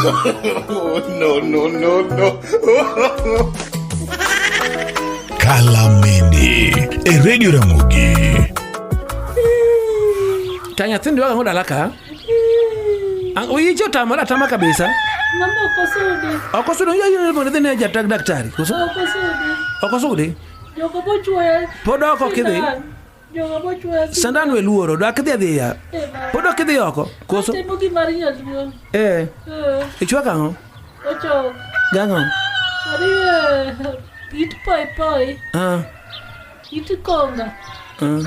No, no, no, no. Kalamende e Radio Ramogi. Ta nyathini dwa ang'o dala ka? Oyicho otamore atama kabisa. Mama ok osudi. Ok osudi, oyiyo mondo idhi ne jatag daktari. Koso? Ok osudi. Ok osudi. Jogo bochwoya. Pod oko kidhi. Sindan. Jogo bochwoya. Sandan we luoro, dak idhi adhiya. Eh, ma. Pod ok idhi oko. Koso? Timo gimar nyaluo. Eh, Eh, ichwako ang'o? ochok. Gang'o? Ariyo it poi poi. Ah, It konga. ah.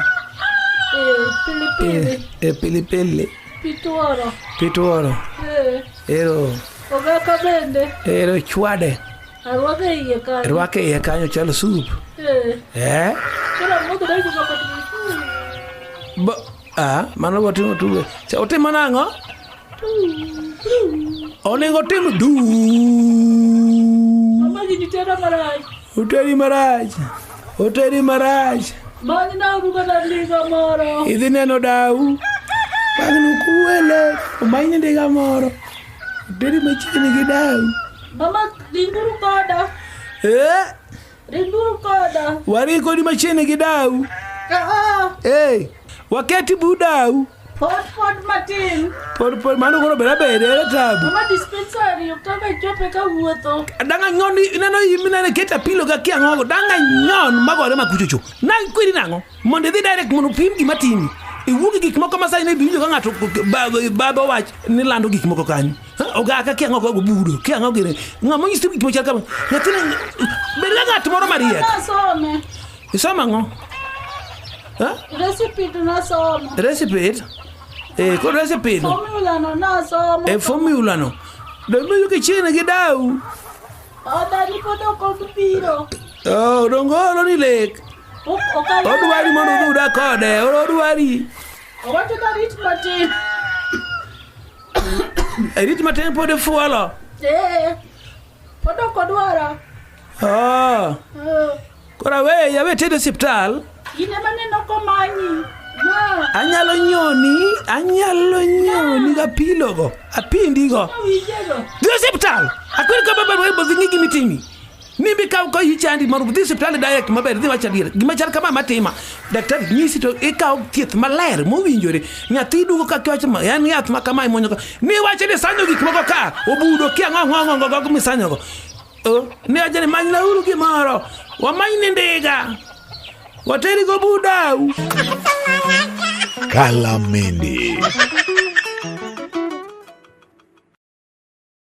Eh, pilipili. Eh, pilipili. Pituoro. Pituoro. Eh, Ero, ogaka bende. ero chwade. Arwake iye kanyo. Rwake iye kanyo chalo sup. Eh, Eh? koro amodho dai kuka pat. Bo, ah, mano watimo tugo. Cha otimo nang'o? Onego otim du. Mama gini tera marach. Oteri marach. Oteri marach. Many nauru kata ndiga moro. Idhi neno dau. Bagno kuwele. Omany ndiga moro. Oteri machiegni gi dau. Mama ringuru koda. Eh, Ringuru koda. waring kodi machiegni gi dau. Ah, Eh, waketi bu dau. pod pod matin. Pod pod mano koro beda bede ere tabu. Mama dispensary ok kaka ichope ka wuotho. Danga nyon ineno yimina ne keta pilo ga kia ng'ogo. Danga nyon magore makuchocho. Na kweri nang'o? Mondo idhi direct mondo opim gima timi. Iwuog gi gik moko ma sani ne biwinjo ka ng'ato baba wach ni lando gik moko kanyo. Ha, Ogaka kia ng'ogo go budo, kia ng'ogo gire. Ng'ama onyisi gik machal kama. Nyathina bed ga ng'at moro mariek. Nasome. Isomo ang'o? Ha? Recipe to nasomo. Recipe? Eh, kod recipe no. Formula no nasomo. E formula no. Dongo kichiegni gi dau. Odani pod ok obiro. Oh, dongo olo ni lek. Ok ok Odwari mondo udhi udak kode. Odwari. Owacho ni arit matin. Rit matin pod ifuolo. Eh. Pod ok odwara. Oh. Eh. Koro awe, awe tedo osiptal. In ema neno komanyi. Ma. Anyalo nyoni, anyalo nyoni ga pilogo, apindigo. Awinjego. Dhi osiptal. Akweri ka baba we dhi ng'i gimitimi. Nimbi kaw ka ichandi mondo dhi osiptal direct maber dhi wach adier. Gima chal kama matima. Daktari nyisi to ikaw thieth maler mowinjore. Nyathi duogo ka kiwacho ma en yath ma kama imuonyo ka. Ni wacho ni sanyo gik moko ka obudo kia ng'o ng'o ng'o ng'o misanyogo. Oh, ne wacho ni manynauru gimoro. Wamany ni ndiga. Wateri go budau. Kalamende.